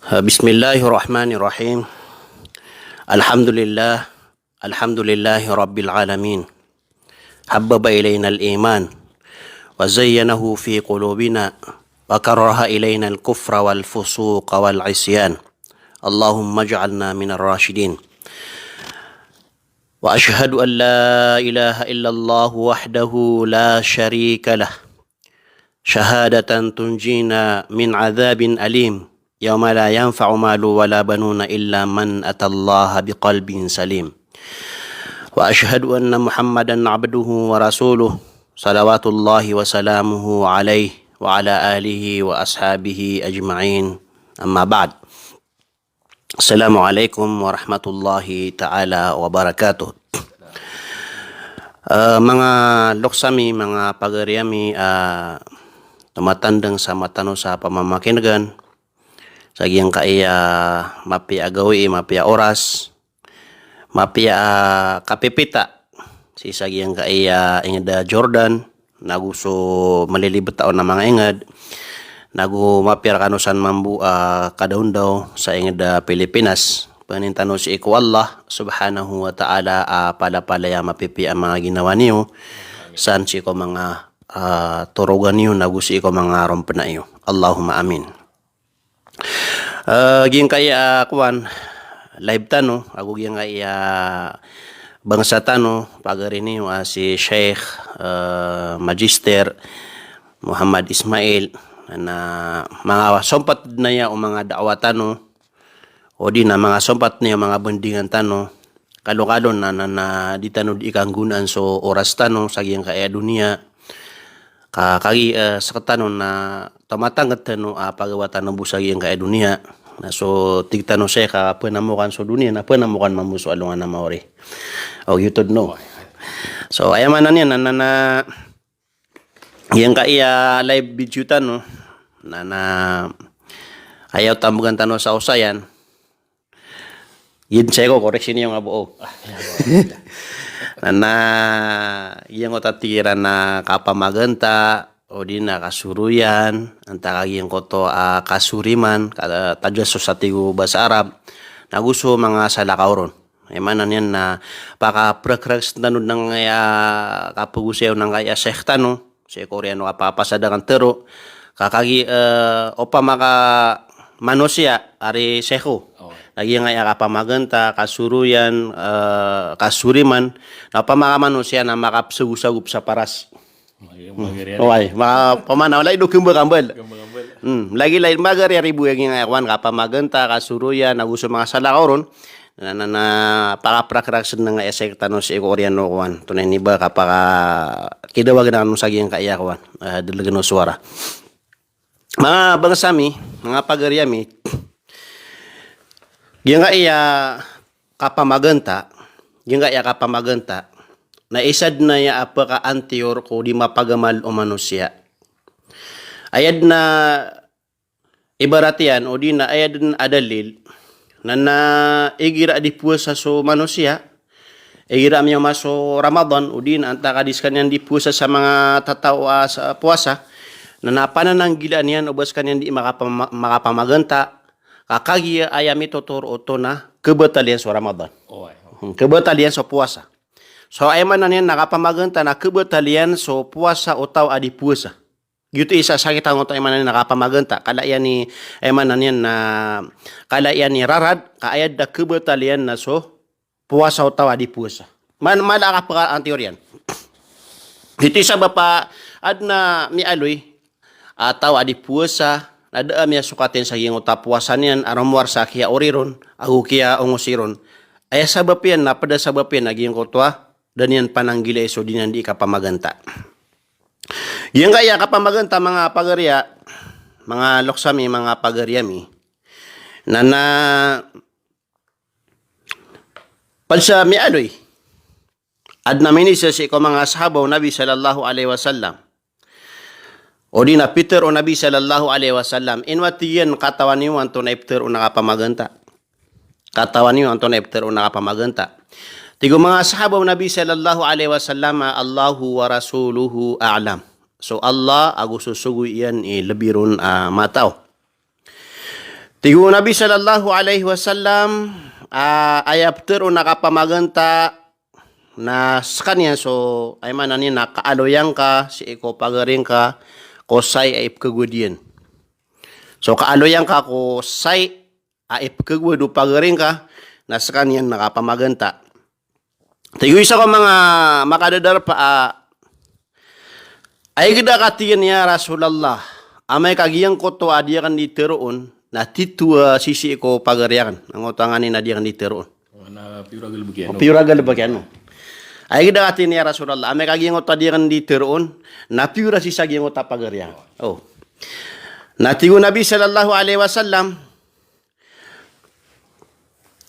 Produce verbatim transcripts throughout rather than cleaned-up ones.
بسم الله الرحمن الرحيم. الحمد لله. الحمد لله رب العالمين. حبب إلينا الإيمان وزينه في قلوبنا وكره إلينا الكفر والفسوق والعصيان. اللهم اجعلنا من الراشدين. وأشهد أن لا إله إلا الله وحده لا شريك له. شهادة تنجينا من عذاب أليم يوم لا ينفع مال ولا بنون إلا من أتى الله بقلب سليم. وأشهد أن محمدا عبده ورسوله صلوات الله وسلامه عليه وعلى آله وأصحابه أجمعين. أما بعد. Assalamu alaikum warahmatullahi ta'ala wabarakatuh. Eh, manga loks ami, manga pagari ami, ah, tomatandang sa matano sa pamamakingan sa giyangkaya mapiya a gawii, mapiya a oras, mapiya a kapipita sii sa giyangkaya inged a Jordan, nago so malilibet a on a manga inged, nago mapiya rekano san mambo a kadaondaw sa inged a Pilipinas. Pangnin tano sii ko Allah subhanahu wa ta'ala a palapalaya mapipiya a manga ginawa niyo san sii ko manga, ah, torogan iyo nago sii ko manga rompena iyo. Allahumma amin. Eh, giyangkaya, ah, kowan, live tano, ago giyangkaya bangsa tano, pagari niyo, ah, si Sheikh, eh, Magister Muhammad Ismail, na manga sompat niyan o manga da'wah tano, odi na manga sompat niyan o manga bendingan tano, kalokalo na, na, na di tano di kanggonaan so oras tano sa giyangkaya doniya. Ka, kagiya, eh, sektano na tomatanged tano a pagawa tano bo sa giyangkaya doniya. Na so tig tano sii ka penamokan so doniya, na penamokan mambo so alongan a maori. O, giyoto dn. So, aya maana niyan na, na, na, giyangkaya live video tano, na, na, aya o tambegan tano sa osayan. Giya sii ko koreksi niyo nga bo. Na, na, giyangkoto a tig iran a kapamagenta, odi na kasuroyan, antaa ka giyangkoto a kasoriman, ka, tajassus a tig o basa Arab, nago so manga salakaw ron. Aya maana niyan na pakaprekrek tano dn angkaya kapegosay o angkaya Sheikh tano, sii ko oriyan o kapapasad a kantero. Ka kagiya, eh, opama ka manosiya ari Sheikh o. O. Na giyangkaya kapamagenta, kasoroyan, eh, kasoriman. Na opama ka manosiya na makapesagosagop sa paras. Magi-, hmm. Magari-ari. Oway, ma-, opama na lagid o kembakambal. Kembakambal. Hmm, lagid, lagid magari-ari bo giyangkaya kowan kapamagenta, kasoroyan, nago so manga salakaw ron. Na, na, na, pakaprakrak sii dn angkaya Sheikh tano sii ko oriyan o kowan. Tonaa ini ba kapaka-, kidawag na kano sa giyangkaya kowan. Eh, delegen o sowara. Manga bangsa ami, manga pagari ami, giyangkaya kapamagenta, giyangkaya kapamagenta, na isa dn aya a pekaantiyor ko di mapagamal o manosiya. Aya dn a ibarat iyan, odi na aya dn a dalil, na, na igira di powasa so manosiya, igira miyaoma so Ramadan, odi na antaa ka di sekaniyan di powasa sa manga tataw a sa powasa, na, na panananggilaan iyan o ba sekaniyan di makapama-, makapamagenta, ka kagiya aya mitotoro oto na kebatal iyan so Ramadan. Oway. Hmm, kebatal iyan so powasa. So, aya maana niyan na kapamagenta na kebatal iyan so powasa o taw a di powasa. Giyoto i isa sa kitangoto aya maana niyan na kapamagenta. Kala iyan i, aya maana niyan na, kala iyan i rarad, ka aya dn a kebatal iyan na so powasa o taw a di powasa. Man, mala a kapekaantiyor iyan. Giyoto i sabap a adn a miyaaloy a taw a di powasa, na da a miyasokat iyan sa giyangkoto a powasa niyan a romowar sa kiyaori ron, ago kiyaongosi ron. Aya sabap iyan na ped a sabap iyan a giyangkoto a da niyan pananggilai so di niyan di kapamagenta. Giyangkaya kapamagenta, manga pagari a, manga loks ami, manga pagari ami. Na, na, ped sa miyaaloy, adn a miniiza sii ko manga sahaba o Nabi sallallahu alaihi wasallam, odi na pitero o Nabi sallallahu alaihi wasallam, ino a tig iyan, katawan iyo antonaa i pitero on a kapamagenta. Katawan iyo antonaa i pitero on a kapamagenta. Tig o manga sahaba o Nabi sallallahu alaihi wasallam a, "Allahu wa rasuluhu a'lam." So Allah ago so sogo iyan i lebi ron a matao. Tig o Nabi sallallahu alaihi wasallam, ah, aya ptharoon a kapamaganta na skaniyan so, aya maana niyan na kaaloyan ka sii ko pagari ngka ko sai a ipkhagowad iyan. So kaaloyan ka ko sai a ipkhagowad o pagari ngka na skaniyan na kapamaganta. Tig o isa ko manga makadadarpa a, ay gda ka tig iyan ya Rasulullah, amay ka giyangkoto a di akn di tharoon na titho a sisii ko pagari akn. Angkoto a nganin a di akn di tharoon. Na piyo ra galbk iyan. Piyo ra galbk iyan. Ay gda ka tig iyan ya Rasulullah, amay ka giyangkoto a di akn di tharoon na piyo ra sisii sa giyangkoto a pagari akn. Oh. Na tig o Nabi sallallahu alaihi wasallam,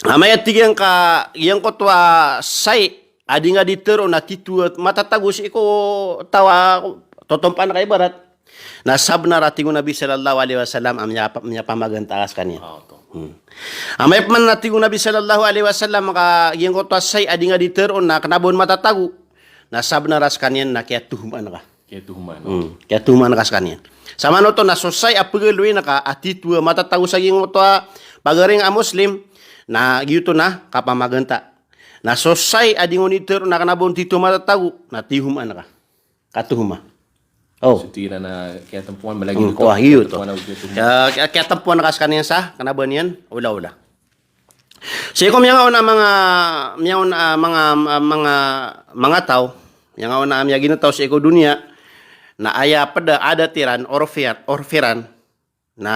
amay a tig iyan ka giyangkoto a sai a di nga di tharoon na titho a matatago sii ko taw a totompaan ka ibarat. Na sabnar a tig o Nabi sallallahu alaihi wasallam a miyapa-, miyapamaganta ka skaniyan. Ah, oto. Hmm. Amay pman a tig o Nabi sallallahu alaihi wasallam ka giyangkoto a sai a di nga di tharoon na kna ba on matatago. Na sabnar a skaniyan na kiyatohomaan ka. Kiyatohomaan. Hmm, kiyatohomaan ka skaniyan. Samanoto na so sai a pagaloyin ka a titho a matatago sa giyangkoto a pagari ngka a Muslim, na giyoto na kapamaganta. Na so sai a di nga on di tharoon na kna ba on titho a matatago, na tihomaan ka. Katohoma. Oh. So tig iran a kiyatampoan, malagid oto. Hmm, wah, giyoto. Kiyatampoan a, kiya-, kiyatampoan ka skaniyan sa kna ba niyan olaola. Sii ko miyangaona a manga, miyangaona a manga, manga, manga taw, miyangaona a miyaginetaw sii ko doniya, na aya pd a adat iran, orf iran, orf iran, na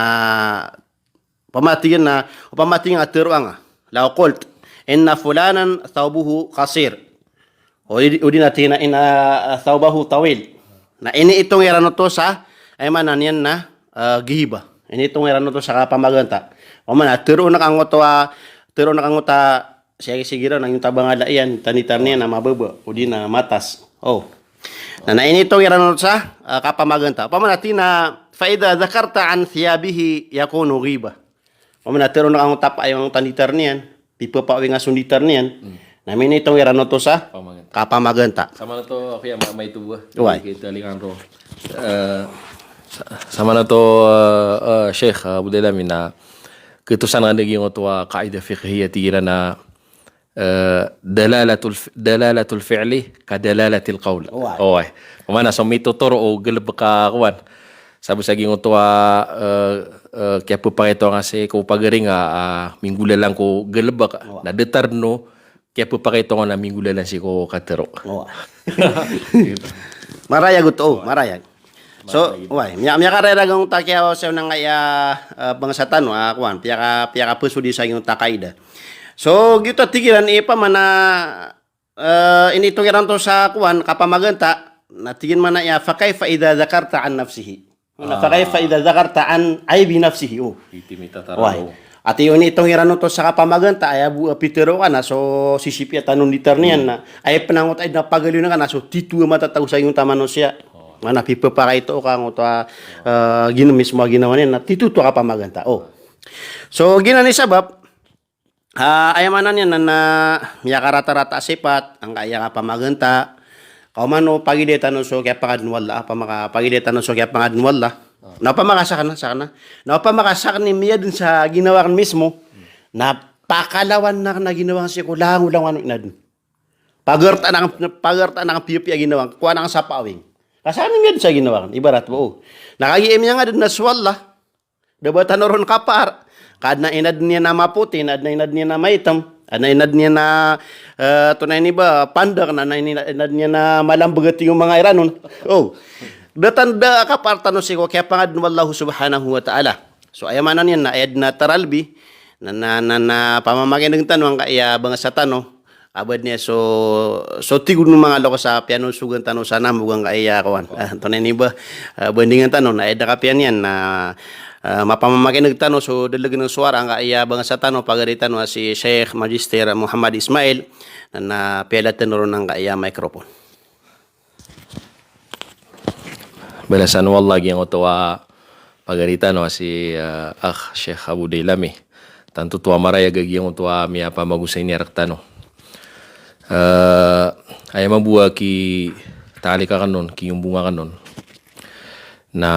opama tig iyan na, opama tig iyan a tharoa nga, law qult, inna fulanan thawbuhu qasir. O di, o di na tig iyan a inna, ah, thawbahu tawil. Na iniitong iran oto sa, aya maana niyan na, ah, ghibah. Iniitong iran oto sa kapamaganta. Opama na tharoon ka angkoto a, tharoon ka angkoto a, sige, sige ra, na giyoto a bangala iyan, tanditar niyan na mababa, o di na matas. Oh. Na, na iniitong iran oto sa, ah, kapamaganta. Opama na tig iyan a, fa idha dhakarta an thiyabihi yakunu ghibah. Opama na tharoon ka angkoto a paawing o tanditar niyan, piphapaawinga so nditar niyan. Hmm. Na miniitong iran oto sa kapamaganta. Kapamaganta. Samanoto, okay, ma-, maito bo. Oway. Kita lingan ro. Eh, sa-, samanoto, eh, eh, Sheikh Abu Dailami na ketosan ka dn giyangkoto a qaida fiqhiyah tig iran a, eh, dalalatul f-, dalalatul fi'li ka dalalatil qawl. Oway. Oway. Opama na so mitotoro o galbk a kowan. Sabap sa giyangkoto a, eh, eh, kiyapphakaito nga sii ko pagari nga, ah, minggolalan ko galbk. Oway. Na datar o kiyapphakaito nga na minggolalan sii ko katharo. Oway. Marayag oto, oh, marayag. So, marayag. Oway, miya-, miyakarayag angkoto a kiyaosay on angkaya, eh, bangsa tano, ah, kowan, piyaka-, piyakapasodi sa giyangkoto a qaida. So, giyoto a tig iran i opama na, eh, iniitong iran oto sa kowan, kapamaganta, na tig iyan mambo a, fa kaifa idha dhakarta an nafsihi. Na, ah, fa kaifa idha dhakarta an aibi nafsihi. Oh. Oway. Ati iniitong iran oto sa kapamaganta, aya bo a pitharo ka na so sisipiya tano nditar niyan na. Aya pn angkoto a aya dn a pagaloyin ka na so titho a matatago sa giyangkoto a manosiya. Oh. Mana piphapaito ka angkoto a, eh, gin-, mismo a ginawa niyan na titho oto a kapamaganta. Oh. So, giyanan i sabap, ah, aya maana niyan na, na miyakaratarata a sipat angkaya kapamaganta. Ka oman o pagiday tano so kiyapangad o Allah, opama ka pagiday tano so kiyapangad o Allah. Ah. Na opama ka sakn, sakn. Na opama ka sakn i miyadn sa ginawa akn mismo. Na pakalawan akn a ginawa akn sii ko langolangon o inadn. Pagartaan akn, pagartaan akn piyapiya a ginawa akn, kowan akn sa paawing. Ka sakn i miyadn sa ginawa akn, ibarat bo. Na kagiya miyangadn na so Allah, da ba tano ron kapar. Ka adn a inadn iyan a mapoti, na adn a inadn iyan a maitm, adn a inadn iyan a, eh, tonaa ini ba, pandak, na adn a ini-, inadn iyan a malambg a tig o manga Iran on. Oh. Da tan-, da kapar tano sii ko kiyapangad o Allah subhanahu wa ta'ala. So, aya maana niyan na aya dn a taralbi, na, na, na, na pamamakineg tano angkaya bangsa tano, Aba niyan so, so tig o manga loks a piyanosogan tano sa namog angkaya kowan. Ah, tonaa ini ba, ah, bandingan tano na aya da kapiya niyan na, ah, mapamamakineg tano so dalg o sowara angkaya bangsa tano, pagari tano a si Sheikh Magister Muhammad Ismail, na, na piyala tano ron angkaya microphone. Balasan o Allah giyangkoto a pagari tano a si, ah, Akh Sheikh Abu Dailami. Tanto oto a marayag a giyangkoto a miyapamagosay niyan rktano. Ah, aya mambo a kitalik akn on, kiyombong akn on, na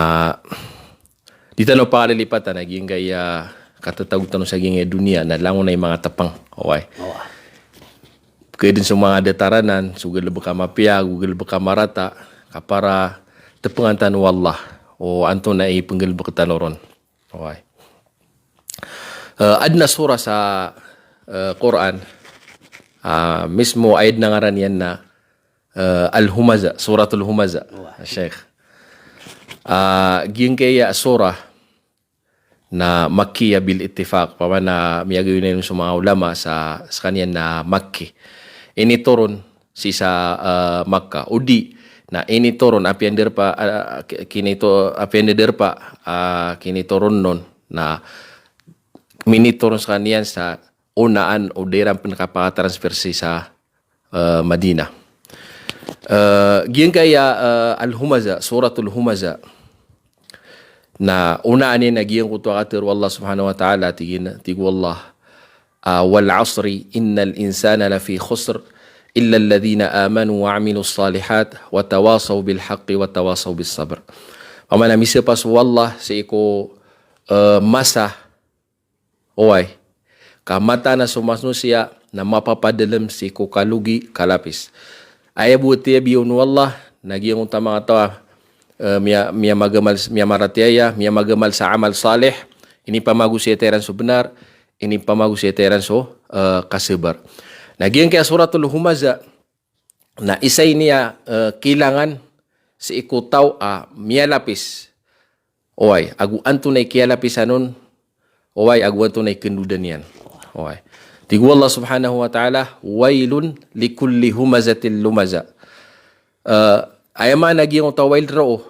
di tano pakalilipatan a giyangkaya katatago tano sa giyangkai a doniya na langon i manga tepeng. Oway. Oway. Keden so manga datar anan, so galebek a mapiya, go galebek a marata, ka para tepengan tano o Allah o antonaa i penggalebek tano ron. Oway. Eh, aden a surah sa, eh, Quran, ah, mismo a aden a ngaran iyan na, eh, Al-Humaza, Suratul Humaza, Oway. Sheikh. Ah, giyangkai a surah na Makkiyah bil ittifaq, opama na miyagayonan so manga ulama sa sekaniyan na Makki. Initoron sii sa, eh, Makkah. O di na initoron, apiya ndarpa, eh, ki-, kinito-, apiya ndarpa, eh, kinitoron on na minitoron sekaniyan sa onaan o da iran pen kapakatransfer sii sa, eh, Madinah. Eh, giyangkai a, eh, Al-Humaza, Suratul Humaza. Na onaan iyan na giyangkoto a katero o Allah Subhanahu wa Ta'ala, tig iyan, tig o Allah, ah, "Wal asri innal insana lafi khusr, illa alladhina amanu wa amilus salihat, wa tawasaw bil haqqi wa tawasaw bis sabr." Opama na misepas o Allah sii ko, eh, masa Oway. Ka mataan a so manosiya na mapapadalem sii ko kalogi, kalapis. Aya bo a tiyabiya on o Allah, na giyangkoto a manga taw a, eh, miya-, miyamagamal, miyamaratiyaya, miyamagamal sa amal salih, inipamagosiyat iran so benar, inipamagosiyat iran so, eh, kasabar. Na giyangkai a Suratul Humaza, na isa ini a, eh, kilangan sii ko taw a miyalapis. Oway, ago antonaa i kiyalapisan on, oway, ago antonaa i kendodan iyan. Oway. Tig o Allah Subhanahu wa Ta'ala, "Wailun likulli humazatil lumaza." Eh, aya maana giyangkoto a wail roo,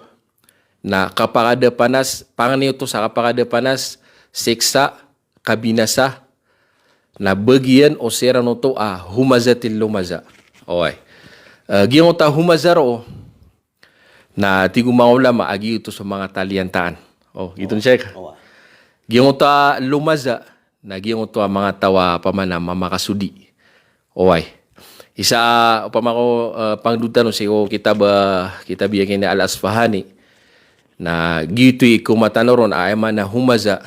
na kapakadapanas, pangni oto sa kapakadapanas, siksa, kabinasa, na bagian o siran oto a humazatil lumaza. Oway. Eh, giyangkoto a humaza roo, na tig o manga ulama a giyoto so manga taliyantaan. Oh, giyoto, Sheikh. Oway. Giyangkoto a lumaza, na giyangkoto a manga taw a opama na mamakasodi. Oway. Isa, opama ko, eh, pangdotan o sii ko kitab, eh, kitab iyan kini Al-Asfahani. Na giyoto i koma tano ron a aya maana humaza.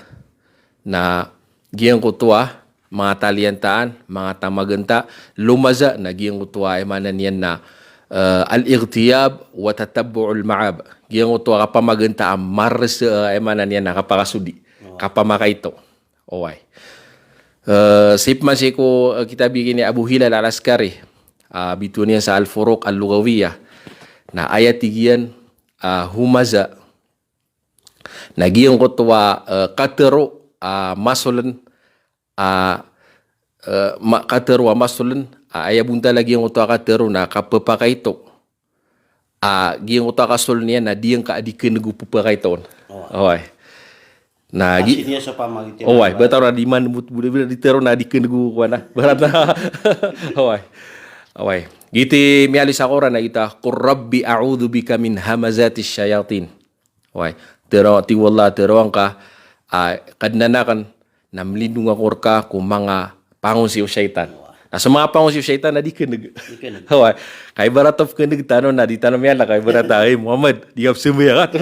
Na giyangkoto a manga taliyantaan, manga tamagenta, lumaza, na giyangkoto a aya maana niyan na, eh, al-ightiyab wa tatabbu'ul ma'ab. Giyangkoto a kapamagenta a mares, eh, aya maana niyan na kapakasodi, kapamakaito. Oway. Eh, sii pman sii ko, eh, kitab iyan kini Abu Hilal Al-Askari, ah, bitowan iyan sa Al-Furuq Al-Lughawiyah. Na aya tig iyan, ah, humaza, na giyangkoto a, eh, katero a masolen, ah, eh, ma-, katero a masolen, ah, aya bontal a giyangkoto a katero na kapepakaito. Ah, giyangkoto a kasolen iyan na di ngka a di keneg o pepakaito on. Oway. Oway. Na gi-, oway, ba taro na di man, but, but, but, di tero na di keneg o kowan a. Ibarat na. Oway. Oway. Giyoto i miyaaloy sa Quran a giyoto a, "Qur Rabbi a'udhu bika min hamazatis shayatin." Oway. Tero, tig o Allah, tero angka, ah, Kadnan aken, na melindong ako reka ko manga pangonsi o shaytan. Na so manga pangonsi o shaytan na di keneg. Di keneg. Oway. Ka ibarat o keneg tano na di tano miyala, ka ibarat a, "Hey, Muhammad, di ka pesambayang."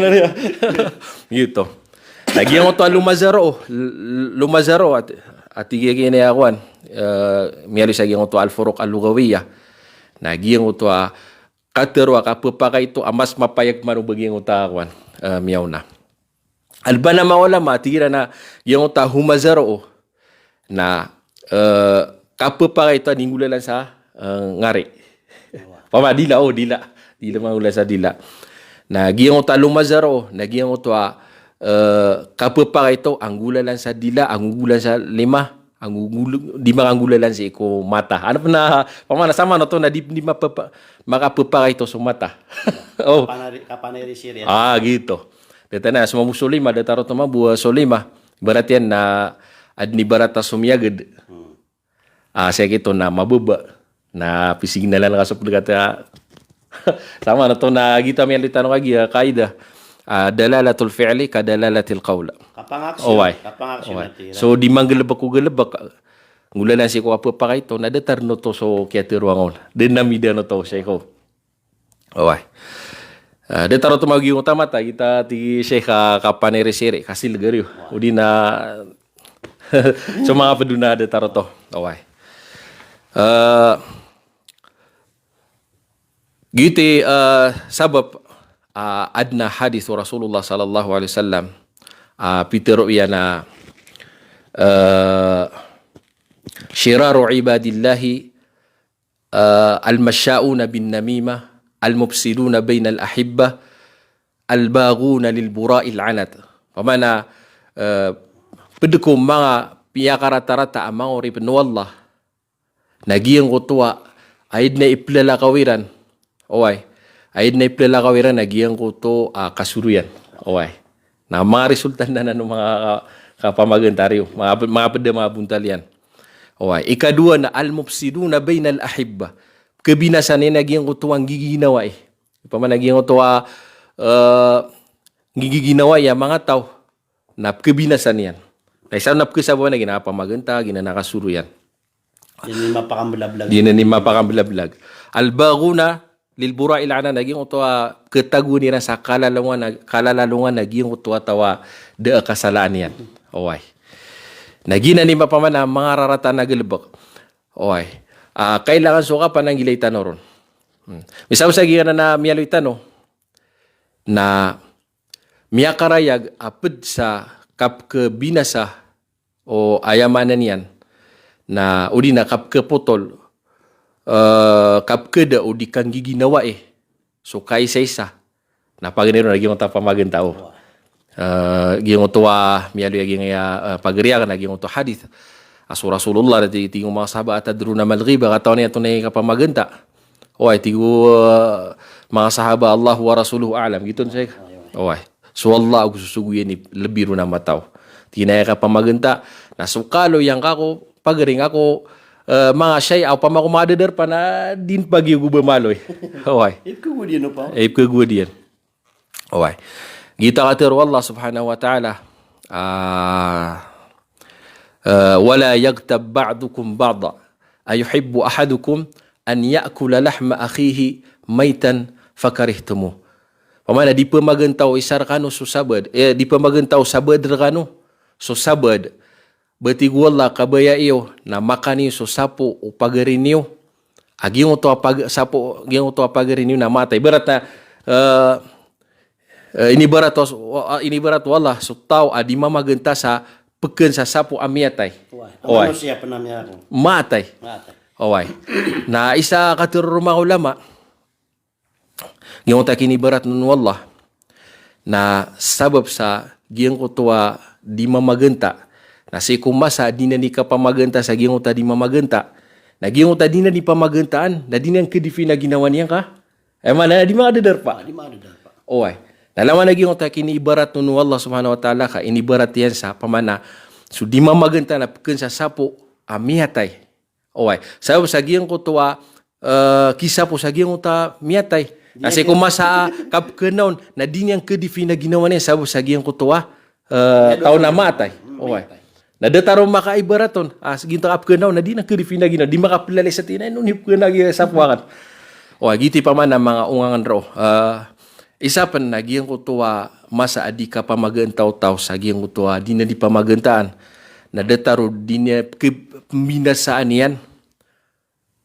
Giyoto. Na giyangkoto a lumaza roo, l-, l-, lumaza roo a tig iyan kini a kowan, eh, miyaaloy sa giyangkoto a Al-Furuq Al-Lughawiyah. Na giyangkoto a katero a kapepakaito a mas mapayag man o ba giyangkoto a kowan, eh, miyaona. Albann a manga ulama, tig iran a giyangkoto a humaza roo na, eh, kapepakaito a di nggolalan sa, eh, ngari. Opama dila, oh, dila. Dila, manggolalan sa dila. Na giyangkoto a lumaza roo, na giyangkoto a, eh, kapepakaito a nggolalan sa dila, a nggolalan sa lima, a nggol-, di makanggolalan sii ko mata. Ano pen a, opama na saman oto na di, di mapepa-, makapepakaito so mata. Oh. Kapanari-, kapaniri siri. Ah, giyoto. Datar na so mambo so lima, datar oto mambo, eh, so lima. Ibarat iyan na aden i ibarat a so miyaged. Hmm. Ah, sii ko giyoto na mababa. Na pisignalan ka so ped kata. Saman oto na giyoto a miyaaloy tano kagiya, kaidah. Ah, dalalatul fi'li ka dalalatil qawl. Kapang-action, oway, kapang-action, oway. Ati, so di manggalebek o galebek. Nggolalan sii ko kapepakaito, na datar oto so kiyatero angka on. Di na mida oto, Sheikh. Oway. Ah, datar oto mambo giyangkoto a mata, giyoto a tig i Sheikh a kapaniri siri, kasil gariyo. Odi na, So manga pd on a datar oto. Oway. Eh, giyoto i, eh, sabap, ah, adn a hadith o Rasulullah sallallahu alaihi wasallam, ah, pitharo iyan a, eh, shiraru ibadillahi, eh, al-mashsha'una bin namimah, al-mufsiduna bainal ahibbah, al-baghuna lil bura'il anat. Pamana, eh, pd ko manga piyakaratarata a manga oripn o Allah na giyangkoto a, a aya dn a iplalakaw iran. Oway. A aya dn a iplalakaw iran na giyangkoto a kasoroyan. Oway. Na manga resulta anan o manga ka-, kapamaganta riyo. Manga, manga pd a manga bontal iyan. Oway. Ikadowa na al-mufsiduna bainal ahibbah. Kabinasa niyan a giyangkoto a nggiginawai. Pamana giyangkoto a, eh, nggiginawai a manga taw na pkabinasa niyan. Na isa na pkasabap na giyanan a kapamaganta, giyanan a kasoroyan. Giyanan i mapakamblablag. Giyanan i mapakamblablag. Al-baghuna lil bura'il anat, na giyangkoto a katagoan iran sa kalalalongan a, kalalalongan a giyangkoto a taw a da a kasalaan iyan. Oway. Na giyanan i mapamana manga rarata a galbk. Oway. Ah, kailangan so kapananggilai tano ron. Hmm. Misaw sa giyanan a miyaaloy tano na miyakarayag a pd sa kapkabinasa o aya maana niyan na odi na kapkapotol, eh, kapkada o di kanggiginawai so kaisaisa. Na pagari ron na giyangkoto a pamaganta o. Eh, giyangkoto a miyaaloy a giyangkaya, eh, pagari akn na giyangkoto a hadith. A so Rasulullah na ti-, tig o manga sahaba, "Atadruna mal ghibah?" Katawan iyo antonaa i kapamaganta? Oway, tig o, eh, manga sahaba, "Allahu wa rasuluhu a'lam." Giyoto sa. Oway. So Allah ago so sogo iyan i lbi ron a mataw. Tig iyan a aya kapamaganta na so kaaloy angka ko pagari ngka ko, eh, manga shay a opama ko manga dadarpa na di niyan pagiyogo ba maaloy. Oway. Ipkhagowad iyan o pa. Ipkhagowad iyan. Oway. Giyoto a katharo o Allah subhanahu wa ta'ala. Ah, eh, "Wala yaghtab ba'dukum ba'da. Ayuhibbu ahadukum an ya'kula lahma akhihi maytan fakarihtumuh." Pamana di pamaganta o isa rkano so sabaad, eh, di pamaganta o sabaad rkano so sabaad. Ba tig o Allah, kabaya iyo na makan iyo so sapo o pagari niyo a giyangkoto a pag-, sapo, giyangkoto a pagari niyo na matay. Ibarat na, eh, eh, inibarat o, eh, inibarat o Allah so taw a di mamaganta sa pkn sa sapo a miyatay. Oway. Oway. Manusiya pn a miyatay. Matay. Matay. Oway. Na isa a katharo o manga ulama, giyangkoto a kinibarat on o Allah na sabap sa giyangkoto a di mamaganta. Na sii ko masa a di niyan di kapamaganta sa giyangkoto a di mamaganta, na giyangkoto a di niyan di pamagantaan na di niyan khadifi na ginawa niyan ka, eh, maana na di manga dadarpa. Ah, di manga dadarpa. Oway. Na langon a giyangkoto a kinibarat on o Allah subhanahu wa ta'ala ka inibarat iyan sa pamana so di mamaganta na pkn sa sapo a miyatay. Oway. Sabap sa giyangkoto a, eh, kisapo sa giyangkoto a miyatay. Na sii ko masa a kapkna on na di niyan khadifi na ginawa niyan sabap sa giyangkoto a, eh, taw na matay. Oway. Na datar o makaibarat on a giyangkoto a kapkna on na di niyan khadifi na ginawa, di makaplalay sa tig iyan a ino niyo pkna giya sapo akn. Oway, giyoto i pamana manga ongangn roo. Eh, isa pn na giyangkoto a masa a di kapamaganta o taw sa giyangkoto a di niyan di pamagantaan na datar o di niyan pkh-, pmbinasaan iyan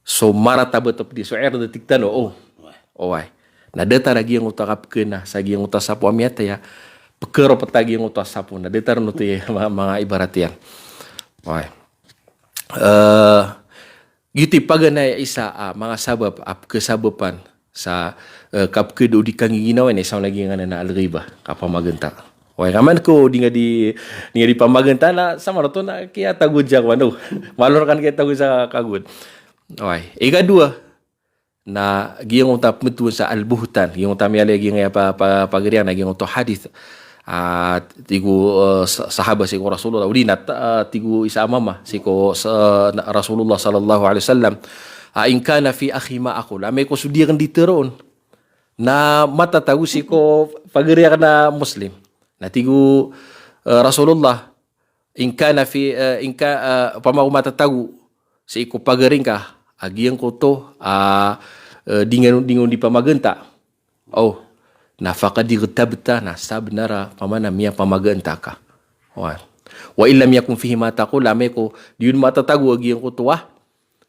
so martabat a pd, so ird a tig tano, o. Oway. Na datar a giyangkoto a kapkna sa giyangkoto a sapo a miyatay a pkharopta giyangkoto a sapo, na datar on oto i ma-, manga ibarat iyan. Oway. Eh, giyoto i paganay a isa a manga sabap a pkhasabapan sa, eh, kapkhada o di kanggiginawai na isa on a giyangkanan a al-ghibah, kapamaganta. Oway, ka man ko di nga di, di nga di pamaganta na samaroto na kiyatagod sa kowan, o. Malo rka na kiyatagod sa kagowad. Oway. Ikadowa, na giyangkoto a pmbtowan sa al-buhtan, giyangkoto a miyaaloy a giyangkaya pa-, pa-, pagari akn na giyangkoto a hadith. Ah, tig o, eh, sa-, sahaba sii ko Rasulullah, odi na, ah, tig o isa a mama sii ko sa-, na-, Rasulullah sallallahu alaihi wasallam, ah, "In kana fi akhi ma aqul." Amay ko so di akn di tharoon na matatago sii ko pagari akn a Muslim. Na tig o, eh, Rasulullah, "In kana fi, eh, in ka-, eh, opama ko matatago sii ko pagari ngka a giyangkoto a, eh, di nga on, di nga on di pamaganta." O, na faqad ightabta, na sabnar a pamana miyapamaganta ka. Oway. Wa in lam yakun fihi ma taqul, amay ko di on matatago a giyangkoto a,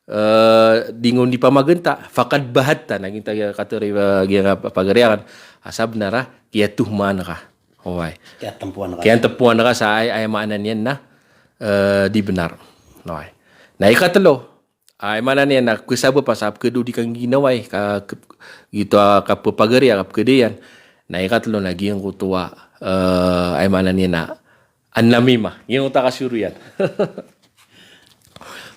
eh, di ngka on di pamaganta, faqad bahatta, na giyangkoto a katharo a, eh, giyangkoto a pagari aken, a sabnar a kiyatohmaan ka. Oway. Kiyatmpoan ka. Kiyatmpoan ka sa aya, aya maana niyan na, eh, di bnar. Oway. Na ikatlo, aya maana niyan na khasabap a sa pkhada o di kanggiginawai, ka, ka, giyoto a kapphagari a kapkhada iyan. Na ikatlo na giyangkoto a, eh, aya maana niyan na an-namimah. Giyangkoto a kasoroyan.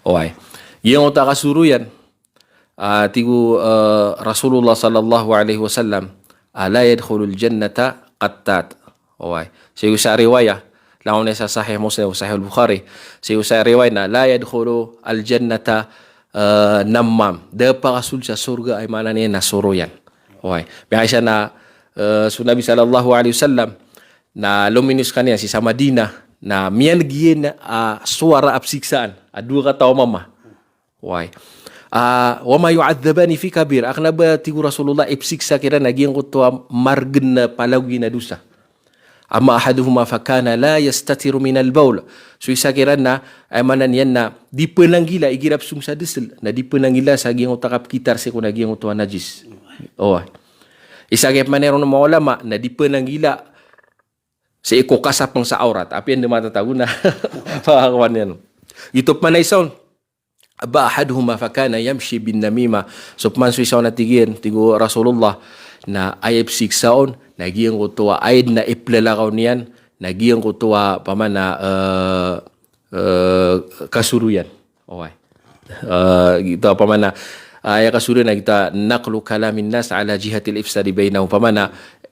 Oway. Giyangkoto a kasoroyan. Ah, tig o, eh, Rasulullah sallallahu alaihi wasallam, ah, "La yadkhulul jannata qattat." Oway. Sii ko isa a riwaya, langon iyan sa Sahih Muslim, Sahih Al-Bukhari. Sii ko isa a riwaya na, "La yadkhulu al-jannata, eh, nammam." Da pakasold sa sorga, aya maana niyan na soroyan. Oway. Miyaisa na, eh, so Nabi sallallahu alaihi wasallam, na lominiyo skaniyan sii sa Madinah, na miyaneg iyan a, ah, sowara a psiksaan a dowa kataw a mama. Oway. Ah, "Wa ma yu'adhdhabani fi kabir." A kna ba, tig o Rasulullah, ipsiksa kiran a giyangkoto a margn a palagoy a dosa. "Amma ahaduhuma fakana la yastatiru minal bawl." So isa kiran na, aya maana niyan na di pnanggila igira psong sa dsl, na di pnanggila sa giyangkoto a kapkitar sii ko na giyangkoto a najis. Oway. Isa kiran pman iron o manga ulama na di pnanggila sii ko kasapng sa awrat. Apiya anda matatago na pakakowan iyan. Giyoto pman a isa on. "Amma ahaduhuma fakana yamshi bin namimah." So pman so isa on a tig iyan, tig o Rasulullah, na aya psiksa on na giyangkoto a aya dn a iplalakaw niyan na giyangkoto a pman a, eh, eh, kasoroyan. Oway. Eh, giyoto a pman a, ah, aya kasoroyan na giyoto a naqlu kalamin nas ala jihatil ifsadi bainahum. Pman a,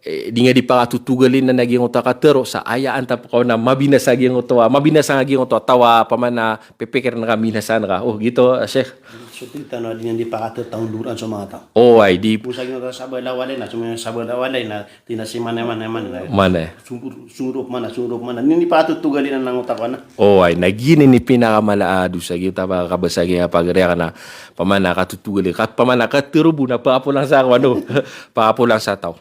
eh, di nga di pakatotogalin na giyangkoto a katharo sa aya antap ka on a mabinasa giyangkoto a, mabinasa nga giyangkoto a taw a pman a pipikir na ka, binasa na ka. Oh, giyoto, ah, Sheikh. So tig tano a di nga di pakatotogalin so manga taw. Oway, di. Bo sa giyangkoto a sabala walay na, so manga sabala walay na, tig iyan a si mana, mana, mana. Mana. Songorop mana, songorop mana. Di nga di pakatotogalin a giyangkoto a kowan. Oway, na giyanan i pinakamala a dosa, giyoto a kabasa giya pagari aken na pman a katotogalin, ka pman a katharo bo na pakapolang sa kowan, pakapolang sa taw.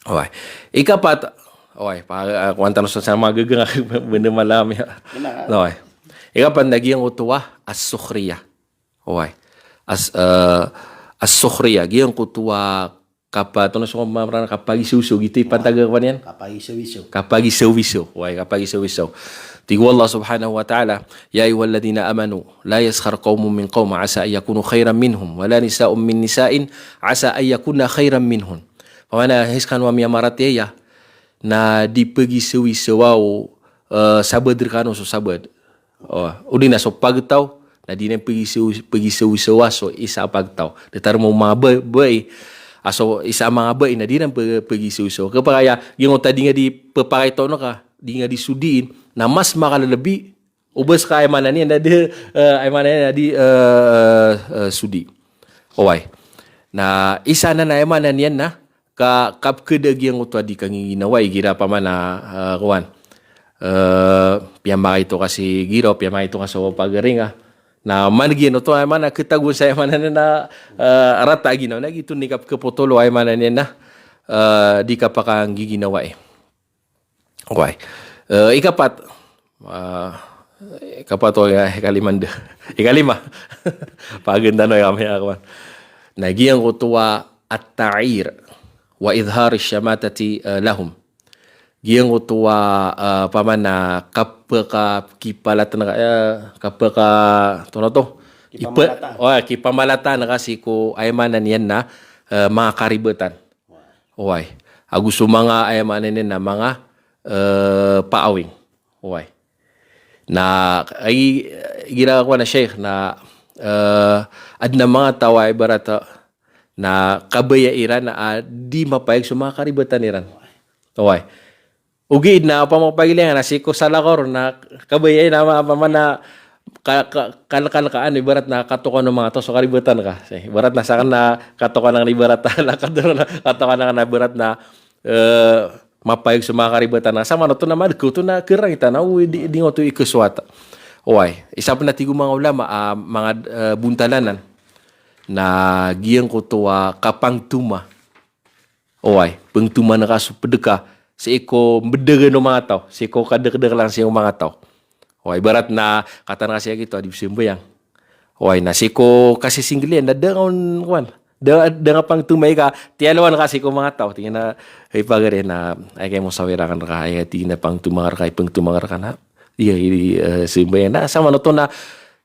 Oway. Ikapat, oway, pa, ah, kowan tano sa, sa magaga nga bnar a mala iyan. Bnar. Oway. Ikapat na giyangkoto a as-sukhriyah. Oway. As, eh, as-sukhriyah, giyangkoto a kapa-, tono so mamaran, kapagisawisaw, giyoto i pantag a kowan iyan? Kapagisawisaw. Kapagisawisaw. Oway, kapagisawisaw. Tig o Allah subhanahu wa ta'ala, "Ya ayyuhalladhina amanu, la yaskhar qawmun min qawmin asa an yakunu khayran minhum, wa la nisa'un min nisa'in asa an yakunna khayran minhun." Pman a hay skano a miyamaratiyaya, na di pagisawisawa o, eh, sabaad rkano so sabaad. O, odi na so pagtaw, na di ran pagisaw-, pagisawisawa so isa a pagtaw. Datar mo manga ba-, bai, a so isa a manga bai na di ran pa-, pagisawisawa. Kapakay a, giyangkoto a di nga di pphakaitaw on ka, di nga di sodiin, na mas makalalabi o ba ska, aya maana niyan na di, eh, aya maana niyan na di, eh, eh, sodi. Oway. Na isa anan a aya maana niyan na ka, kapkhada giyangkoto a di kanggiginawai igira pman a, eh, kowan. Eh, piyamakaito ka si giraw, piyamakaito ka so pagari nga. Na man giyangkoto, aya maana, khatagoan sa aya maana na, eh, rata a ginawa. Na giyoto i kapkhapotol o aya maana niyan na, eh, di kapakanggiginawai. Oway. Eh, ikapat. Ah, ikapat o, ya, ikalima anda. Ikalima. Pagandanon kami a kowan. Na giyangkoto a at-ta'ir wa idhar ash-shamatati, eh, lahum. Giyangkoto a, eh, pman a kapaka-, kipalatan ka, eh, kapaka-, tono to? Ipa-, kipamalatan. Oh, kipamalatan ka sii ko aya maana niyan na, eh, manga karibatan. Oway. Ago so manga, aya maana niyan na manga, eh, paawing. Oway. Na, ay, igira kowan a Sheikh na, eh, adn a manga taw a ibarat a, na kabaya iran a di mapayag so manga karibatan iran. Oway. Ogaid na opama ko pagilaya na sii ko salakaw ron na kabaya iran a ma-, ma-, mana ka-, ka-, kalkalkaan, ibarat na katokawan o manga taw so karibatan ka. Ibarat na sakn na katokawan angka na ibarat na katokawan angka na ibarat na, eh, mapayag so manga karibatan ka. Samanoto na madakaw oto na kharangitan a, o di, di nga oto ikasowat. Oway, isa pn a tig o manga ulama, ah, manga, eh, bontal anan na giyangkoto a kapangtoma. Oway, pangtoman ka so pd ka, sii ko mbedegen o manga taw, sii ko kadekdek lang sii ko manga taw. Oway, ibarat na kataan ka sii ko adi psambayang. Oway, na sii ko kasisinggilan na da nga on kowan. Da, da nga pangtomay ka, tiyalowan ka sii ko manga taw. Tig iyan a, hay pagari na, aya kay mo sawirakan ka, aya tig iyan a pangtomang reka, pangtomang reka na. Iya, i, eh, sambayang na, sa manoto na,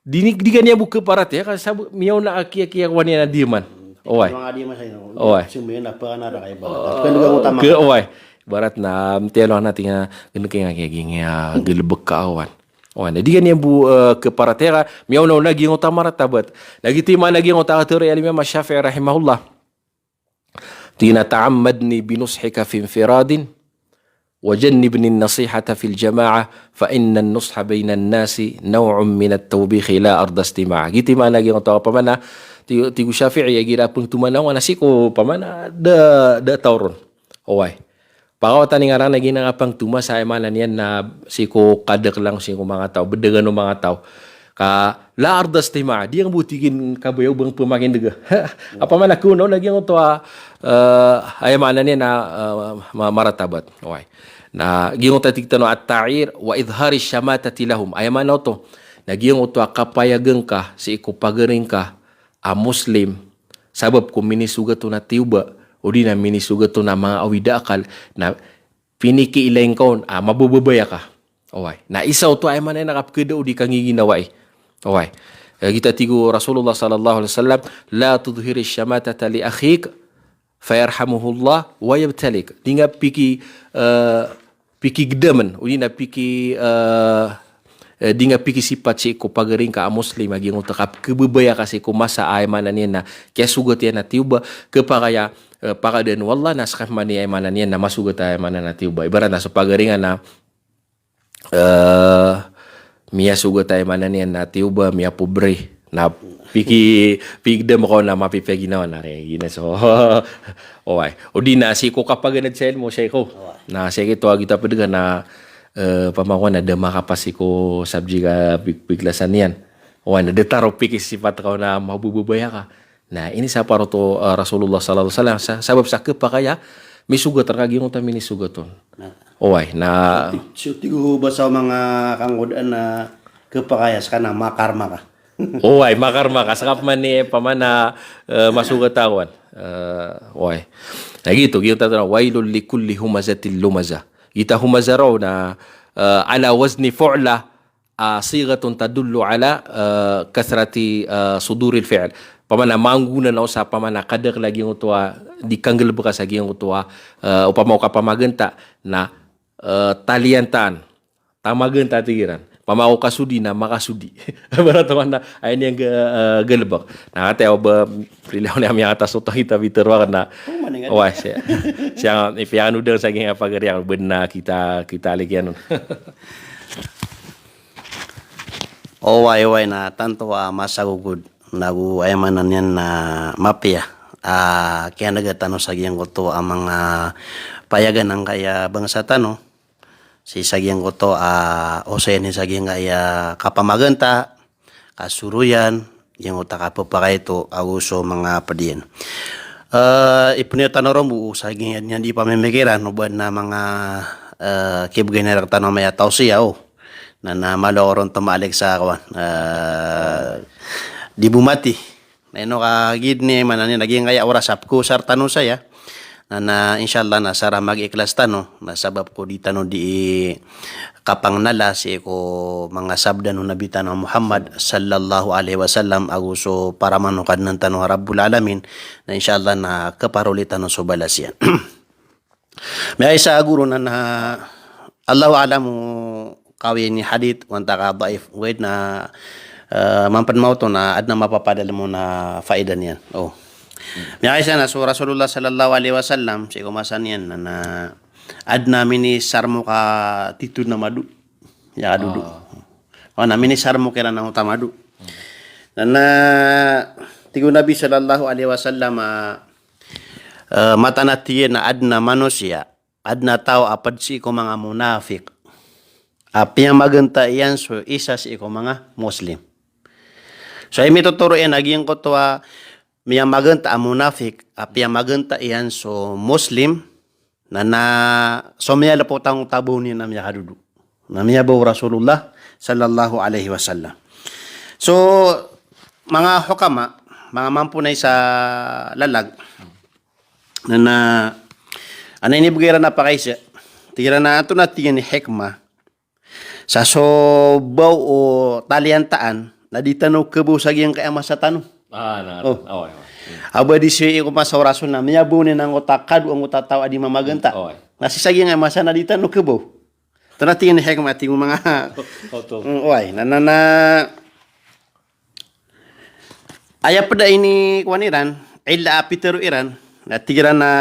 di ni, di kaniyan bo keparat iya, ka sabo, miyaona a kiyakiya kowan iyan a diyaman. Oway. Manga diyaman sa ino. Oway. Sambayang na pekana reka ibarat. Kan duga utama. Ke, oway. Ibarat na, tiyalowan na tig iyan a, gini kay nga kiyakiya, galebek ka awan. Oway, na di kaniyan bo, eh, keparat iya ka, miyaona-ona giyangkoto a martabat. Na giyoto i maana giyangkoto a katharo i Al-Imam Ash-Shafi'i rahimahullah. Tig iyan a, "Ta'ammadni bi nushika fi infiradin, wa jannibni an-nasihata fil jama'ah, fa inna an-nusha bayna an-nasi naw'un min at-tawbikh la arda istima'ah." Giyoto i maana giyangkoto a, opama na, ti-, tig o Shafi'i, igira pengtomanaw nga na sii ko, opama na, da, da taw ron. Oway. Pakawatan i ngaran na gina nga pangtoma sa aya maana niyan na sii ko kadek lang sii ko manga taw, bedegan o manga taw. Ka la arda istima'ah, di nga bo tig iyan kabaya o ba nga pemakindega. Opama na kono na giyangkoto a, eh, aya maana niyan na, eh, ma-, martabat. Oway. Na giyangkoto a tig tano a ta'ir wa idhari shamatati lahum. Aya maana oto. Na giyangkoto a kapayagen ka sii ko pagari ngka a Muslim, sabap ko minisogat on a tiyoba, odi na minisogat on a manga awida akal, na pinikiilay ngka on a mabababaya ka. Oway. Na isa oto a aya maana niyan na kapekeda odi kangiginawai. Oway. Eh, giyoto a tig o Rasulullah sallallahu alaihi wasallam, "La tudhhiri shamatata li akhik, fayarhamuhullah wa yabtalik." Di nga piki, eh, pikigdamen, odi na piki, eh, eh, di nga pikisipat sii ko pagari ngka a Muslim a giyangkoto a kapekebabaya ka sii ko masa a aya maana niyan na kiyasogat iyan a tiyoba, kepakay a, eh, pakadaan o Allah na seka pman i aya maana niyan na masogat a aya maana niyan na tiyoba. Ibarat na so pagari nga na, eh, miyasogat a aya maana niyan na tiyoba, miyapobre. Na piki, pikigdam ka on na mapipiyaginawa na re, gina so. Oway. Odi na sii ko kapaganad sa ilmo, sii ko. Oway. Na sii ko a giyoto a ped ka na, eh, pamakowan na da makapas sii ko subject a pik-, piklasan iyan. Oway, na da taro pikisipat ka on a mabababaya ka. Na inisapar oto, eh, Rasulullah sallallahu alaihi wasallam sa, sabap sa kepakay a misogat reka giyangkoto a minisogat on. Na. Oway, na. So tig o basa o manga kangodaan na kepakay a seka na makarma ka. Oway, makarma ka. Seka pman i, opama na, eh, masogat a kowan. Eh, oway. Na giyoto, giyoto a, "Wailul likulli humazatil lumazah." Giyoto a humazah roo na, eh, ala wazni fu'la, ah, sighatun tadullu ala, eh, kathrati, eh, suduril fi'l. Opama na manggonan o sa, opama na kadakl a giyangkoto a di kanggalbka sa giyangkoto a, eh, opama o kapamaganta na, eh, taliyantaan. Tamaganta, tig iran. Opama o kasodi na makasodi. Ibarat o na, aya niyan ga-, eh, galbk. Na kataya o ba, prilaw niyan miyatas oto kita bitharo akn na. Oh, maningan. Oway, siya. Siya, ipiyanodn sa giyangkai a pagari a, bd na kita, kita likiyan on. Oway, oway, na tanto a masagogod. Nago aya maana niyan na mapiya. Ah, kiyanega tano sa giyangkoto a manga payagan angkaya bangsa tano. Sii sa giyangkoto a, osayan i sa giyangkaya kapamaganta, kasoroyan, giyangkoto a kapphakaito, ago so manga pd iyan. Eh, ipniyo tano ron bo sa giyangkaya di pamimikiran, o ba adn a manga, eh, kibgay niyan rktano a maya tawsiya, o. Na, na malo ako ron tmaalik sa kawan, eh, di bo mati. Na ino ka giya dn i maana niyan na giyangkaya oras a pkosar tano saya. Na, na, insha Allah na sara mag-ikhlas tano, na sabap ko di tano di kapangnala sii ko manga sabda o Nabi tano Muhammad sallallahu alaihi wasallam ago so paraman o Kadnan tano a Rabbul Alamin. Na insha Allah na kparoli tano so balas iyan. Miyaisa a goro na, na, Allahu a'lam o kawii ini hadith, o antaa ka daif, ogaid na, eh, mampan maoto na adn a mapapadalm on a faida niyan. O. Miyaisa na so Rasulullah sallallahu alaihi wasallam, sii ko masa niyan na, na adn a minisarmok a titho na mado. Ya, dodo. Ah. O, na minisarmok iran angkoto a mado. Na, na, tig o Nabi sallallahu alaihi wasallam a, eh, mataan a tig iyan a adn a manosiya, adn a taw a pd sii ko manga munafik a piyamaganta iyan so isa sii ko manga Muslim. So, aya mitotoro iyan a giyangkoto a miyamaganta a munafik a piyamaganta iyan so Muslim, Na, na so miyalapot angkoto a baw niyan na miyakadodo. Na miyabaw o Rasulullah sallallahu alaihi wasallam. So, manga hukama, manga mamponay sa lalag, na, na, antonaa i inibgay iran a pakaisa, tig iran a antonaa, tig iyan, i hikmah sa so baw o taliyantaan na di tano khabaw sa giyangkaya masa tano. Ah, na. Oh. Oh, ay, ay. Hmm. Aba di sii ko masa o Rasul na miyabaw niyan angkoto a kado angkoto a taw a di mamaganta. Oh, ay. Na sii sa giyangkaya masa na di tano khabaw. Antonaa, tig iyan, i hikmah, tig o manga... Oh, oh, to. Mm, oway, na, na, na, aya pd a inikowan iran, illa a pitharo iran, na tig iran a,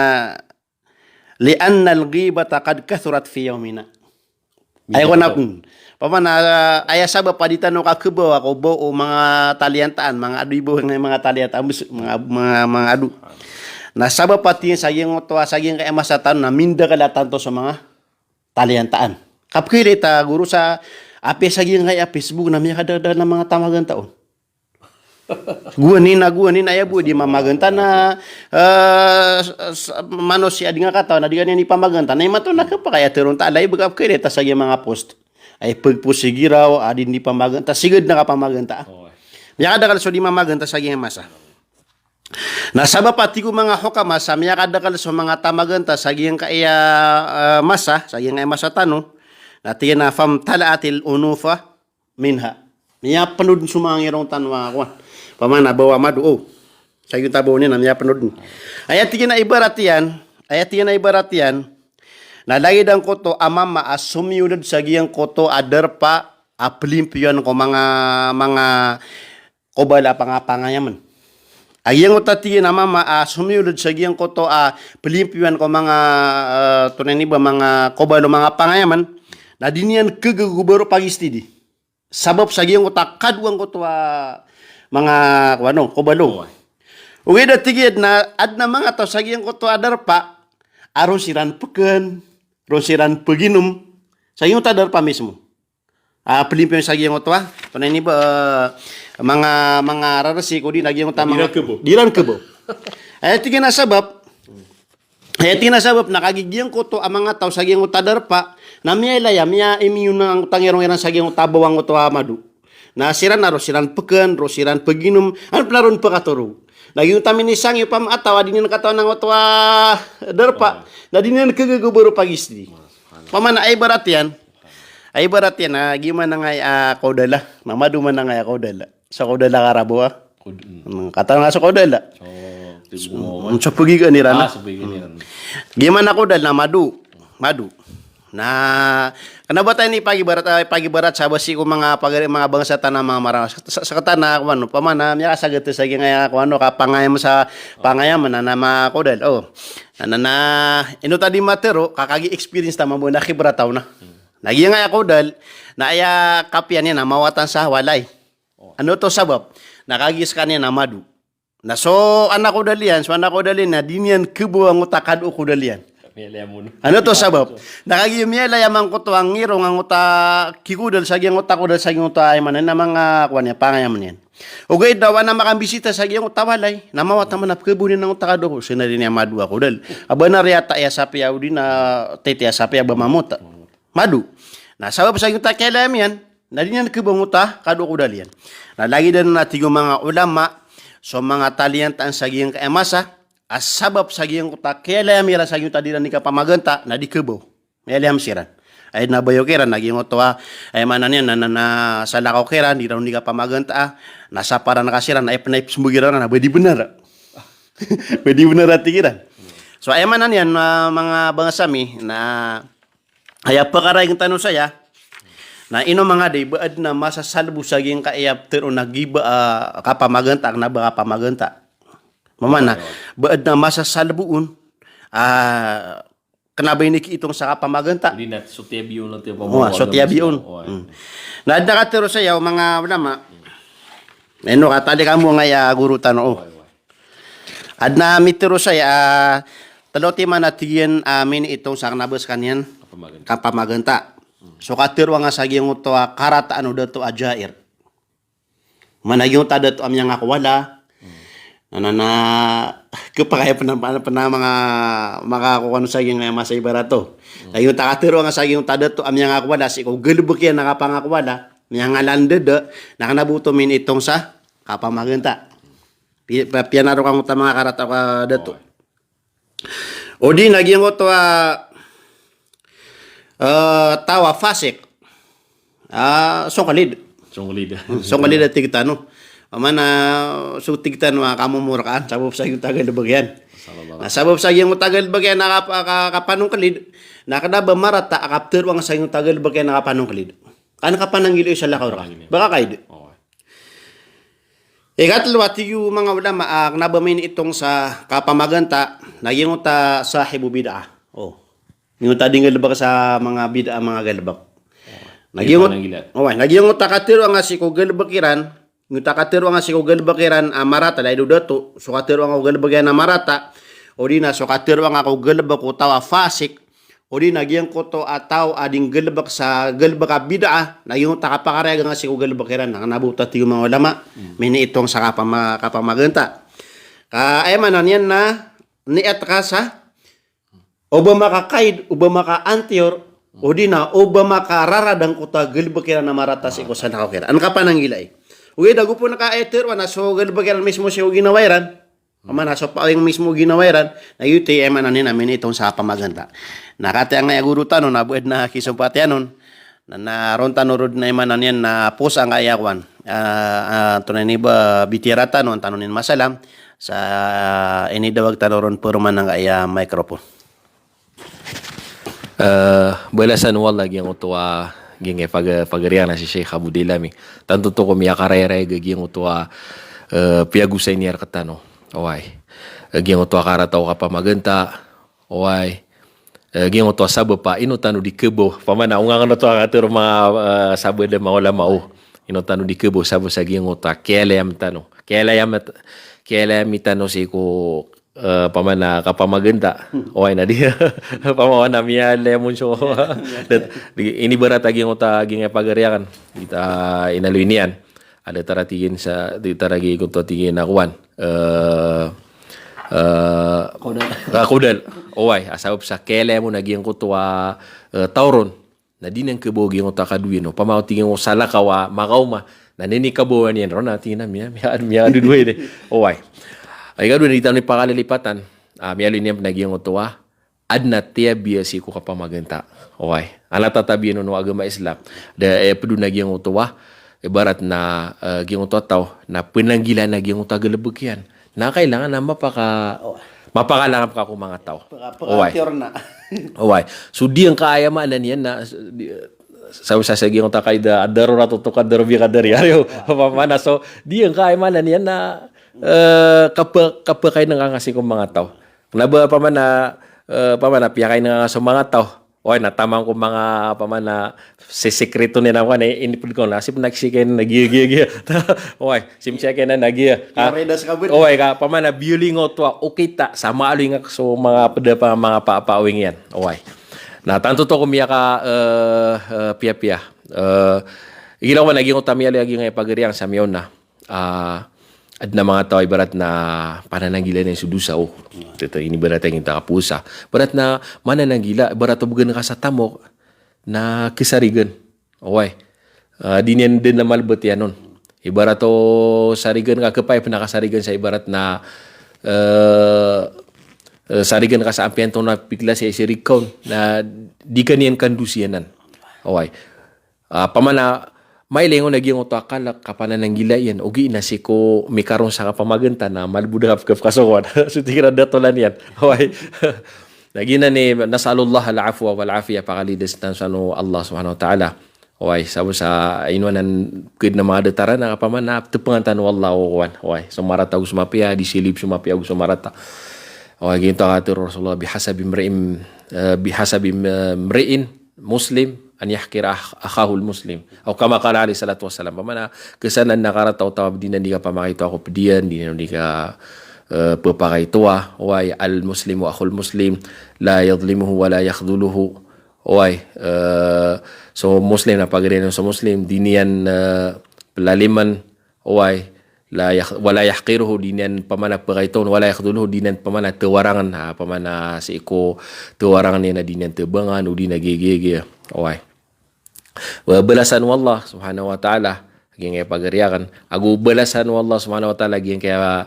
"Li annal ghibata qad kathurat fi yawmina." Aya ko na, hmm. Pamana, aya sabap a di tano kakhabaw ko baw o manga taliyantaan, manga ado i baw, manga taliyantaan, bes-, manga, manga, manga ado. Na sabap a tig iyan sa giyangkoto a, sa giyangkaya masa tano na mindakl a tanto so manga taliyantaan. Kapkhailay ta goro sa apiya sa giyangkaya Facebook na miyakadakdakl a manga tamaganta on. Gowani na, gowani na, aya bo di mamaganta na, eh, s-, s-, manosiya di nga katawan a di ka niyan ipamaganta. Na imanto na khapakay a tharoon ta a live, kapkhailay ta sa giyangkaya manga post. Ay pagpost si giraw a di niyan ipamaganta, sigad na kapamaganta. Miyakadakl so di mamaganta sa giyangkaya masa. Na sabap a tig o manga hukama sa miyakadakl so manga tamaganta sa giyangkaya, eh, masa, sa giyangkaya masa tano, na tig iyan a famtala'atil unufa minha. Miyapnod so manga ngirong tano a kowan. Pamana baw a mado, oh. Sa giyangkoto a baw niyan na miyapnod. Aya tig iyan a ibarat iyan, aya tig iyan a ibarat iyan, na lagid angkoto a mama a somiyolod sa giyangkoto a darpa a plimpiyoan ko manga, manga kobal a panga-, pangayamn. A giyangkoto a tig iyan a mama a somiyolod sa giyangkoto a plimpiyoan ko manga, eh, antonaa ini ba, manga kobal o manga pangayamn, na di niyan khagogo ba ron pagistidi. Sabap sa giyangkoto a kado angkoto a manga, kowan o, kobal o. Ogaid a tig iyan na adn a manga taw sa giyangkoto a darpa a ron siran pkn, ron siran pginom sa giyangkoto a darpa mismo. Ah, plimpiyoan sa giyangkoto a, antonaa ini ba, eh, manga, manga rarasik odi na giyangkoto a manga, di ran khabaw. Di ran khabaw. Aya tig iyan a sabap, aya tig iyan a sabap na kagiya giyangkoto a manga taw sa giyangkoto a darpa na miyailay a, miya-immune angkoto a ngirong iran sa giyangkoto a baw angkoto a mado. Na siran na ron siran pkn, ron siran pginom, an pn a ron pkatorog. Na giyangkoto a minisang i pamataw a di niyan katawan angkoto a darpa, na di niyan khagogo ba ron pagistidi. Pamana, aya ibarat iyan, aya ibarat iyan a giyaman angkaya a kodal a, na mado man angkaya a kodal a. So kodal a karabaw a. Kod-, mm. Hmm, katawan ka so kodal a. So, tig o, mm, so pgigaan iran a. Ah, so pgigaan iran. Giyaman a kodal na mado. Mado. Na kna ba tano ipagibarat, ah, ipagibarat sa basi ko manga pagari, manga bangsa tano a manga Maraw. Sa, sa, sa katan a, kowan o, pamana, miyakasagad sa giyangkaya, kowan o, kapangayam sa pangayam na, na manga kodal. Oh. Na, na, na, ino ta di matharo, ka kagiya experience ta mambo na khibra taw na. Na giyangkaya kodal, na aya kapiya niyan na mawatan sa walay. Oh. Ano oto sabap? Na kagiya skaniyan na mado. Na so ana kodal iyan, so ana kodal iyan, na di niyan khabaw angkoto a kado o kodal iyan. Ano oto sabap? Na kagiya miyailay a mangkoto a ngirong angkoto a kikodal sa giyangkoto a kodal sa giyangkoto a, aya maana niyan, na manga, kowan iyan, pangayam niyan. Ogaid na o ana makambisita sa giyangkoto a walay, na mawatan man a pkhabaw niyan angkoto a kado o, so na di niyan mado a kodal. Aba na riyata iya sapiya odi na titi iya sapiya ba mamota. Mado. Na sabap sa giyangkoto a kiyalayam iyan, na di niyan khabaw angkoto a kado o kodal iyan. Na lagid anan a tig o manga ulama, so manga taliyantaan sa giyangkaya masa a sabap sa giyangkoto a kiyalayam iran sa giyangkoto a di iran di kapamaganta, na di khabaw. Miyalayam siran. Ay na bayo kiran, na giyangkoto a, aya maana niyan na, na, na salakaw kiran, di iran di kapamaganta a, na saparan ka siran, na ipnay psmbag iran na ba di bnar. Ba di bnar a tig iran. So aya maana niyan, ah, manga bangsa mi, na aya pkaraing tano saya, na ino manga di, ba adn a masa salbo sa giyangkaya tharoon a giba, ah, kapamaganta, kna ba kapamaganta. Mamana, ba adn a masa salbo on, ah, kna ba inikiitong sa kapamaganta. Di na so tiyabi on, tiyabi on. Wa, so tiyabi on. Hmm. Na adn a katharo saya o manga ulama. Ino katali kamo angkaya goro tano, o. Adn a mitharo saya, ah, tlo timan a tig iyan a miniitong sa kna ba skaniyan kapamaganta. Kapamaganta. Hmm. So katharo angka sa giyangkoto a karataan o dato a jair. Mana giyangkoto a dato a miyangakowala. Hmm. Na, na, na, kepakay pena, pena, pena manga, manga kokowan sa giyangkaya masa ibarat o. Na giyangkoto a kateroa nga sa giyangkoto a dato a miyangakowa da sii ko galebek iyan a kapangakowa da, miyangalanded, na kena bo oto miniitong sa kapamagenta. Pi-, pa-, piyanaro ka angkoto a manga karata ka dato. Odi na giyangkoto a, eh, taw a fasik. Ah, songkalid. Songkalid. Hmm, songkalid a tig tano. Opama na so tig tano a kamomorkaan, sabap sa giyangkoto a galebek iyan. Masallah. Na sabap sa giyangkoto a galebek iyan a kap-, ka-, kapanongkalid. Na kena ba marata a kapteroang sa giyangkoto a galebek iyan a kapanongkalid. Ka an kapananggila i salakaw reka. Kapananggila. Ba kakaid. Oo. Ikatlo a tig o manga ulama a kena ba miniitong sa kapamagenta, na giyangkoto a sahibu bid'ah. O. Giyangkoto a di nggalebek sa manga bid'ah, manga galebek. Na giyangkoto, pananggila. Oo, na giyangkoto a kateroa nga sii ko galebek iran, giyangkoto a kateroa nga sii ko galebek iran a marata, lagid o dato, so kateroa nga ko galebek iran a marata, odi na so kateroa nga ko galebek o taw a fasik, odi na giyangkoto a taw a di nggalebek sa galebek a bid'ah, na giyangkoto a kapakarayag nga sii ko galebek iran, na kena bo oto a tig o manga ulama, miniitong sa kapama-, kapamagenta. Ka, aya maana niyan na, niyat ka sa, o ba makakaid, o ba makaantiyor, odi na, o ba makararad angkoto a galebek iran a marata sii ko salakaw kiran. An kapananggila i. Ogaid ago pen ka aya teroa na so galebek iran mismo sii ko ginawa iran. Opama na so paawing mismo ginawa iran, na giyoto i aya maana niyan a miniitong sa kapamagenta. Na katii angkaya goro tano na bo aden a kisompat iyan on, na, na ron tano roo den a aya maana niyan na pos angkaya kowan. Ah, ah, antonaa ini ba bitiyara tano, an tano niyan masalam, sa inidawag tano ron paroman angkaya microphone. Eh, balasan o Allah giyangkoto a, giyangkaya pag-, pagariya na si Sheikh Abu Daylami. Tanto oto ko miyakarayarayag giyangkoto a, eh, piyagosay niyan rektano. Oway. Eh, giyangkoto a karata o kapamagenta. Oway. Eh, giyangkoto a sabap a ino tano di kebaw. Opama na onga ngano oto a katero manga, eh, sabap den manga ulama o. Ino tano di kebaw, sabap sa giyangkoto a kiyalayam tano. Kiyalayam, kiyalayam tano sii ko eh, opama na kapamagenta. Hmm. Oway na di. Opama na miyalayam on so. Miyalayam. Dat-, di, inibarat a giyangkoto a giyangkaya pagariya kan. Kita inaloy niyan. Datar a tig iyan sa, datar a giyangkoto a tig iyan a kowan. Eh, eh, kodal. Ah, kodal. Oway, a sabap sa kiyalayam on a giyangkoto a, eh, taw ron. Na di niyan kebaw giyangkoto a kadowa iyan. Opama o tig iyan ko salakaw a makaoma, na inikabawan iyan ron, na tig iyan a miya, miya, miyadodowa iyan. Oway. Ay, kadowa na di tano pakalilipatan. Ah, miyaaloy niyan pen a giyangkoto a aden a tiyabiya sii ko kapamagenta. Oway. An tatabiya on o agama Islam. Da, eh, ped on a giyangkoto a, ibarat na, eh, giyangkoto a taw, na penanggilaan a giyangkoto a galebek iyan. Na kailangan na mapaka-, oh, mapakalangap ka ko manga taw. Paka-, oway. Paka-antiyor na. Oway. So, di angkaya maana niyan na, di, sa, sa, sa giyangkoto a kaida, ad-darurat tuqaddaru bi qadariha. Opama na, so, di angkaya maana niyan na, eh, kapa-, kapakaineng ka nga sii ko manga taw. Kena ba opama na, eh, opama na piyakaineng ka nga so manga taw. Oway, na taman ko manga, opama na, si-, sikreto niyan a kowan, eh, iniped ko na, sii pen a sii kena giya, giya, giya. Oway, sii pen sii kena giya. Ah, oway, ka, opama na biyaloy nga oto a okit a, sa maaloy nga so manga ped a pa, manga pa, paawing iyan. Oway. Na tanto oto ko miyaka, eh, eh, piyapiya. Eh, igira kowan a giyangkoto a miyaaloy a giyangkaya pagariya sa miyaona. Ah, aden a manga taw a ibarat na panananggilaan iyan so dosa o. Tete, inibarat iyan a kaposa. Ibarat na manananggila, ibarat o begen ka sa tamok, na kesarigen. Oway. Ah, di niyan den a malebet iyan on. Ibarat o sarigen ka kepay pen a kasarigen sa ibarat na, eh, eh, sarigen ka sa ampiyan to na pigla sa isirikaw on. Na di ka niyan kandosiyanan. Oway. Ah, opama na mailay ngka on a giyangkoto a kalek a panananggila iyan, ogaid na sii ko mikaron sa kapamagenta na malbod a kapkapkasokowan. So tig iran da tolan iyan. Oway. Na giyanan i, nas'alullahal afwa wal afiyah, pakalidas tano so Allah subhanahu wa ta'ala. Oway, sabap sa ino anan ked na manga datar anan, opama na tepengan tano o Allah o kowan. Oway, so marata ago so mapiya, di silib so mapiya ago so marata. Oway, giyoto a katharo o Rasulullah, bihasabi mri'in, eh, bihasabi, eh, mri'in muslim an yahqira akh-, akhahul muslim. Aw kama qala alayhis salatu wassalam. Opama na kesanan a karata o taw a di niyan di kapamakaitoa ko ped iyan, di niyan di ka, eh, pepakaitoa. Oway, al muslimu akhul muslim, la yadhlimuhu wa la yakhdhuluhu. Oway, eh, so Muslim na pagari iyan so Muslim, di niyan, eh, pelalimen. Oway, la yah-, wala yahqiruhu, di niyan pamana pakaitaon, wala yakhdhuluhu, di niyan pamana tawarangan, ah, pamana sii ko tawarangan iyan na di niyan tabangan, o di na giya giya giya. Oway. Wa balasan o Allah subhanahu wa ta'ala giyangkaya pagari akn. Ago balasan o Allah subhanahu wa ta'ala giyangkaya,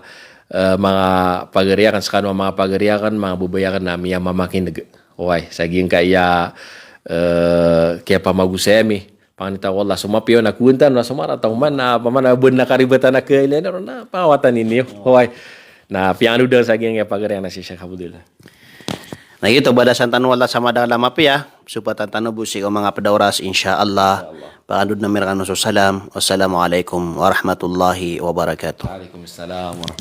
eh, manga pagari akn, skano a manga pagari akn, manga babay akn a miyamamakin'g. Oway, sa giyangkaya, eh, kiyapamagosay ami. Pangni ta o Allah, so mapiya on a kowaan tano na so marata oman a pamana bn a karibatan a kailay na ron na pangawatan ini. Oway. Na piyangandodang sa giyangkaya pagari akn na si Sheikh Abdullah. Na giyoto, balasan tano o Allah sa madakl a mapiya, sopatan tano bo sii ko manga pd a oras, insha Allah. Insha Allah. Pakandod ami rkano so salam. Wassalamu alaikum warahmatullahi wabarakatuh. Wa alaikum salam warahmatullahi